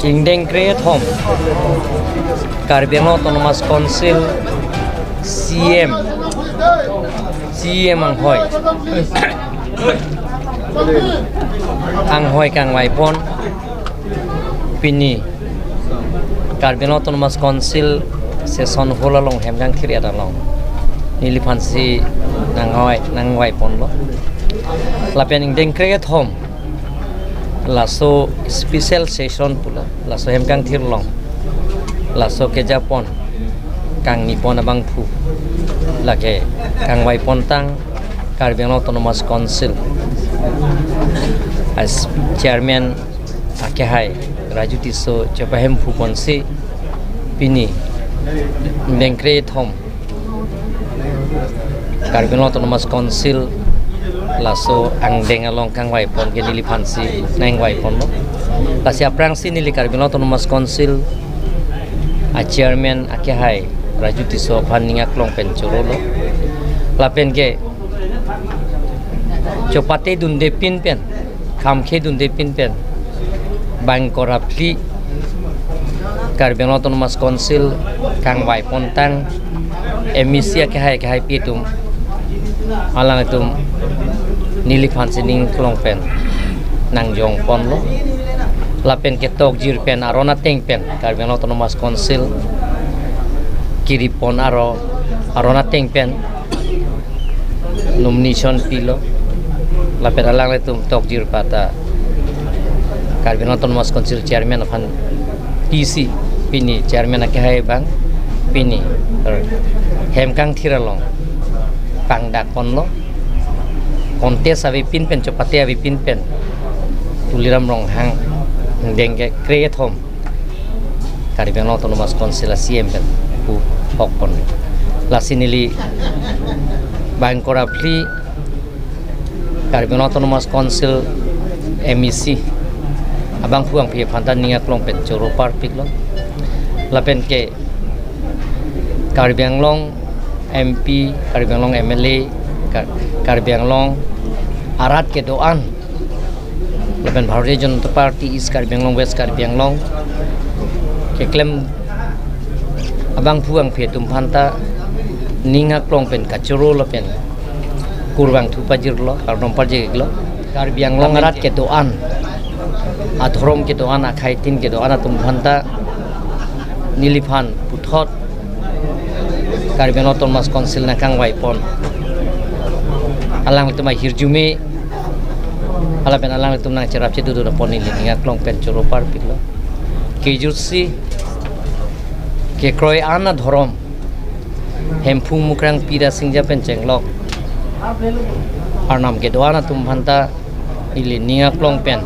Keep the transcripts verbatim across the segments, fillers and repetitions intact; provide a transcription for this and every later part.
Ingdeng kre-kethom Karbi Anglong Autonomous Council C M, C M anghoi, anghoi kangvaipon pini Karbi Anglong Autonomous Council session hall along hem kangthir-et along neliphansi nangvai, nangvaiponlo. Lapen ingdeng kre-kethom laso special session pulo, laso hem kangthir along laso kejapon kangnipon abangphu, lake kangvaipontang Karbi Anglong Autonomous Council as chairman akehai Raju Tisso chepahemphupon si pini ingdeng kre-kethom Karbi Anglong Autonomous Council laso angdeng along kangvaipon ke neliphansi nangvaiponlo. Lasi aphrangsi neli Karbi Anglong Autonomous Council a chairman akehai Raju Tisso aphan ning aklong pen chorolo. Lapen ke chopate dunde pin pen, khamkhe dunde pin pen, bang ingkoi ra phli Karbi Anglong Autonomous Council kangvaipontang M A C akehai kehaipi atum, alanglitum neliphansi ning aklong pen nangjongponlo. Lapen ke tokjir pen aron ateng pen Karbi Anglong Autonomous Council kiripon aro, aron ateng pen nomination pilo. Lapen alanglitum tokjir pata Karbi Anglong Autonomous Council chairman aphan pisi pini chairman akehai abang pini, er, hem kangthir along pangdakponlo. Contest avepin pen, chopate avepin pen Tuliram Ronghang, ingdeng kre-kethom Karbi Anglong Autonomous Council a C M pen pu hokpon. Lasi neli bang ingkoi ra phli Karbi Anglong Autonomous Council M A C abangphu bangphi aphanta ning aklong pen choro parpiklo. Lapen ke Karbi Anglong M P, Karbi Anglong M L A, Kar-, Karbi Anglong arat kedo-an, lapen Bharatiya Janata Party East Karbi Anglong, West Karbi Anglong keklem abangphu bangphi atum aphanta ning aklong pen kachoro lapen kurvangthu pajirlo, kardom pajirlo. Karbi Anglong arat kedo-an, adhorom kedo-an, akhaitin kedo-an atum aphanta neliphan puthot Karbi Anglong Autonomous Council nangkangvaipon, alanglitum ahirjume, lapen alanglitum nangcherap chedodun apot neli ning aklong pen choro parpiklo. Kejutsi kekroi an adhorom Hemphu Mukrang Pira Singja pen chenglok Arnam kedo-an atum aphanta neli ning aklong pen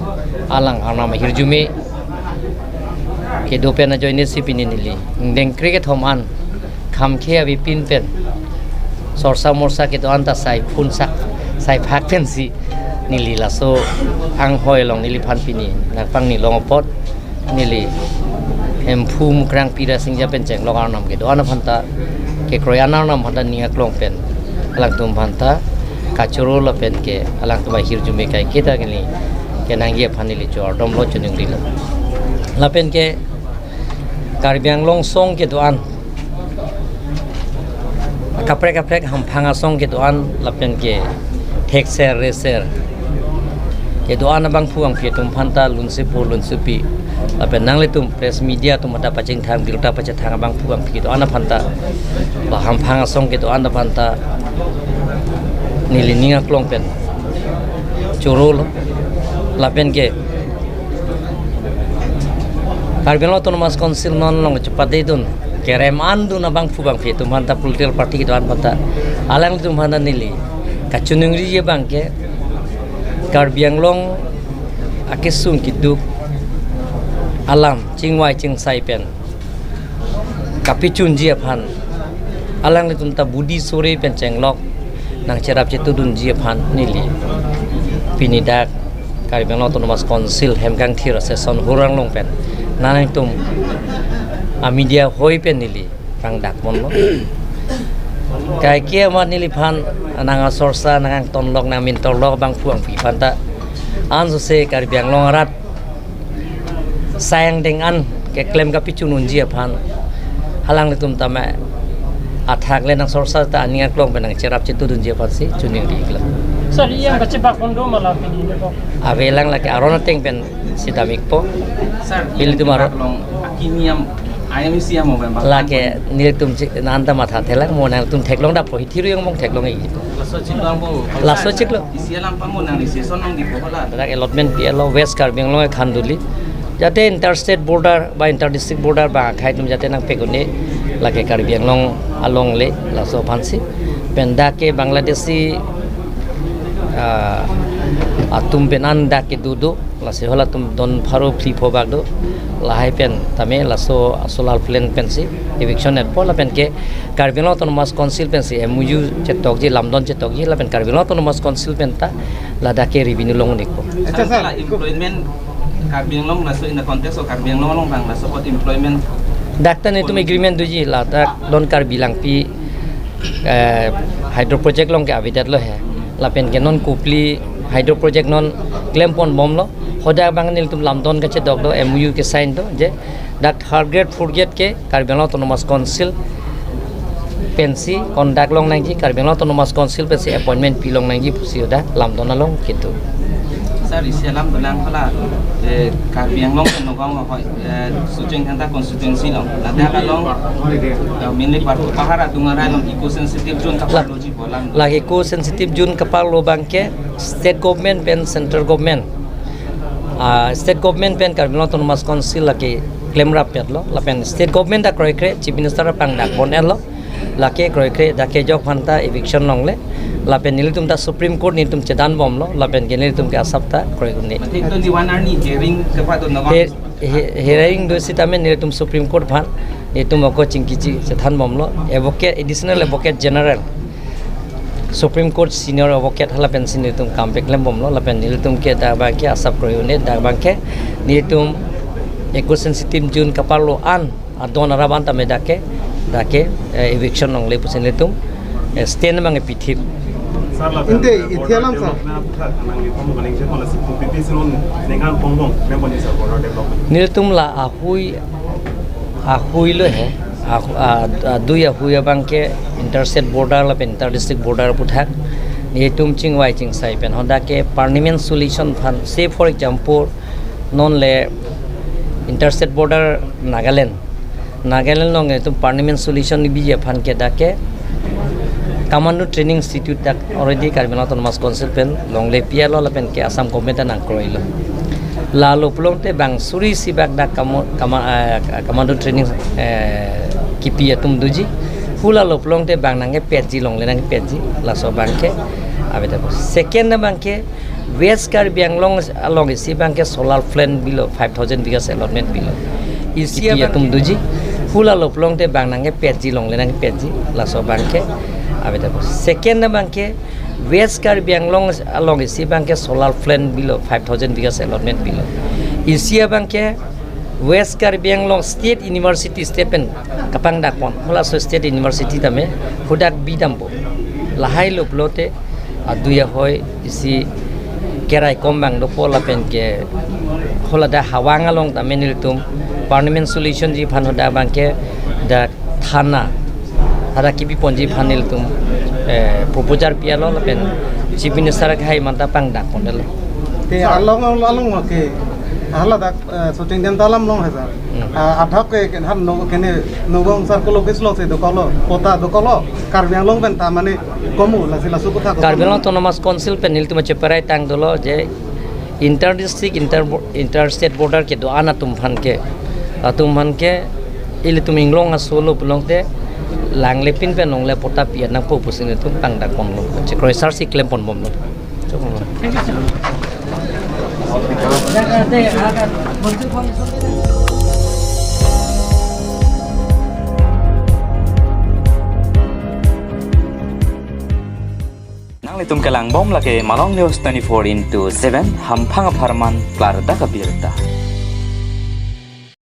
alang Arnam ahirjume kedo pen ajoine si pini neli ingdeng kre-kethom an khamkhe avepin pen sorsa morsa kedo-an ta sai phunsak sai phak pensi neli laso anghoi along neliphan pini nangpangni long apot neli Hemphu Mukrang Pira Singja pen chenglok Arnam kedo-an aphanta, kekroi an Arnam aphanta ning aklong pen alangtum aphanta kachoro lapen ke alangtum ahirjume kaiketa neli kenangji aphan neli choardomlo, choningrilo. Lapen ke Karbi Anglong asong kedo-an, kaprek kaprek hamphang asong kedo-an lapen ke thekser reser kedo-an abangphu bangphi atum aphanta lunsepo lunsepi lapen nanglitum press media atum aphanta pachingthang birta pachethang abangphu bangphi kedo-an aphanta, ba hamphang asong kedo-an aphanta neli ning aklong pen chorolo. Lapen ke Karbi Anglong Autonomous Council non along chepate dun, kerem an dun abangphu bangphi atum aphanta, political party kedo-an aphanta, alangtum aphanta neli kachiningri abang ke Karbi Anglong akesung keduk alam chingvai chingsai pen kapachunji aphan, alanglitum ta budi sore pen chenglok nangcherap chetudunji aphan neli pini dak Karbi Anglong Autonomous Council hem kangthir session hall along pen nanglitum a media hoi pen neli pangdakponlo. Kaike amat neliphan nang asorsa nang angtonlok nang mintorlok abangphu bangphi aphanta, ansose Karbi Anglong arat Sai angdeng an keklem kapachun unji aphan, halanglitum tame athak le nang sorsa ta aning aklong pen nang cherap chetudunji aphansi choningri iklo. Sir, iyang kachebak kondo mala pini ne kok? Avelang, lake aron ateng pen si damikpo. Sir, ilitum aro long akimi am, I M C am oben bang. Lake nelitum chi-, nanta matha thelang, mo nangtum theklong dappo, hithi ru yang mong theklong ikji. Laso chiklo ang bo. Laso chiklo. Isi alam pamo nang registration nang dipo hala. Dak allotment pi-etlo West Karbi Anglong e Khanduli. Jate interstate border ba interdistrict border ba akhai atum jate nangpek un-e, lake Karbi Anglong along le, laso aphansi. Pen dak ke Bangladeshi, ah, atum pen an dak ke do do, lasi halatum don pharo phli pho bak do. Lahai pen tame laso solar plant pensi eviction etpo, lapen ke Karbi Anglong Autonomous Council pensi M O U chetokji, lamdon chetokji, lapen Karbi Anglong Autonomous Council pen ta ladak ke revenue long-ikpo. Acha, sir. Employment Karbi Anglong laso in the context of Karbi Anglong along bang laso hot employment. Dak ta netum agreement doji, ladak non Karbi Langpi, eh, hydro project along ke avedetlo he. Lapen ke non Kopili hydro project non klempon bomlo. Hodak bang nelitum lamdon kachedok do, M O U ke sign do, je dak third grade, fourth grade ke Karbi Anglong Autonomous Council pensi conduct long nangji, Karbi Anglong Autonomous Council pensi appointment pi long nangji pusi hodak lamdon along kedo. Sir, isi alam dolang pala, eh, Karbi Anglong pen Nagaon ahoi, eh, Socheng Dhenta constituency along. Ladak along, eh, mainly par-, pahar adung arai along eco sensitive zone kaparloji bolang. La eco sensitive zone kaparlo bangke state government pen central government. Ah, state government pen Karbi Anglong Autonomous Council lake klemrap petlo, lapen state government ta kroikre, Chief Minister apang dak bon-etlo, lake kroikre dak kejok aphan ta eviction longle, lapen nelitum ta Supreme Court nelitum chedan bomlo, lapen ke nelitum ke asap ta kroi un-e. Mate twenty-one arni hearing kepadun nang. He-, he-, hearing do sitame nelitum Supreme Court aphan nelitum ako chingkiji chethan bomlo, Advocate, Additional Advocate General, Supreme Court Senior Advocate hala pensi nelitum kam peklem bomlo, lapen nelitum ke dak bangke asap kroi un-e, dak bangke nelitum eco sensitive zone kaparlo an adon arap an tame dak ke, dak ke, eh, eviction longle pusi nelitum, eh, stand bang epithip. Sir, la Inte, border iti alam, sir. Development aphuthak nang itum maning je kono si P P C non ningkan pongbong, memang ni sir border development. Nelitum la ahui, ahui lo he, ahu-, a, a, dui ahui abangke interstate border lapen interdistrict border aphuthak. Nelitum chingvai chingsai pen hodak ke permanent solution aphan. Say for example, non le interstate border Nagaland. Nagaland along itum permanent solution biji aphan ke dak ke Commando Training Institute dak already Karbi Anglong Autonomous Council pen longle pi-etlo lapen ke Assam government ta nangkroilo. Lalo pulote bang suri isi bak dak kamo-, kama-, eh, Commando Training, eh, kipi atum doji. Hu lalo pulote bang nangkepetji longle nangkepetji. Laso bangke avedetpo. Second abangke West Karbi Anglong along isi bangke solar plant bilo, five thousand bighas allotment bilo. Isi kipi abang atum doji. Hu lalo pulote bang nangkepetji longle nangkepetji. Laso bangke avedetpo. Second abangke West Karbi Anglong along isi bangke solar plant bilo, five thousand bighas allotment bilo. Isi abangke West Karbi Anglong State University state pen kapangdakpon. Halaso State University tame hodak bidampo. Lahai lo pulote adui ahoi isi keraikom bang dopo lapen ke haladak Hawang along tame nelitum permanent solution ji aphan hodak bangke dak thana hadak kipi ponji aphan nelitum, eh, proposal pi-etlo lapen Chief Minister akhai manta pangdakpondetlo. Te along, along, along ke haladak, eh, Socheng Dhenta alam long he sir. Hmm. Ah, athak ke, ke han no, kene Nagaon circle office along si dokoklo, patta dokoklo, Karbi Anglong pen ta mane komu lasi laso kotha ko. Karbi Anglong Autonomous Council pen nelitum cheparai tang dolo je inter district, inter, interstate border kedo-an atum aphan ke, atum aphan ke ilitum inglong aso lo pulote langlepin pen longle patta pi-et nangpo pusi nelitum pangdakponlo. Chekroi sar si klempon bomlo. Nanglitum kelang bom lake Malong News twenty-four into seven, hamphang apharman klardak abirta.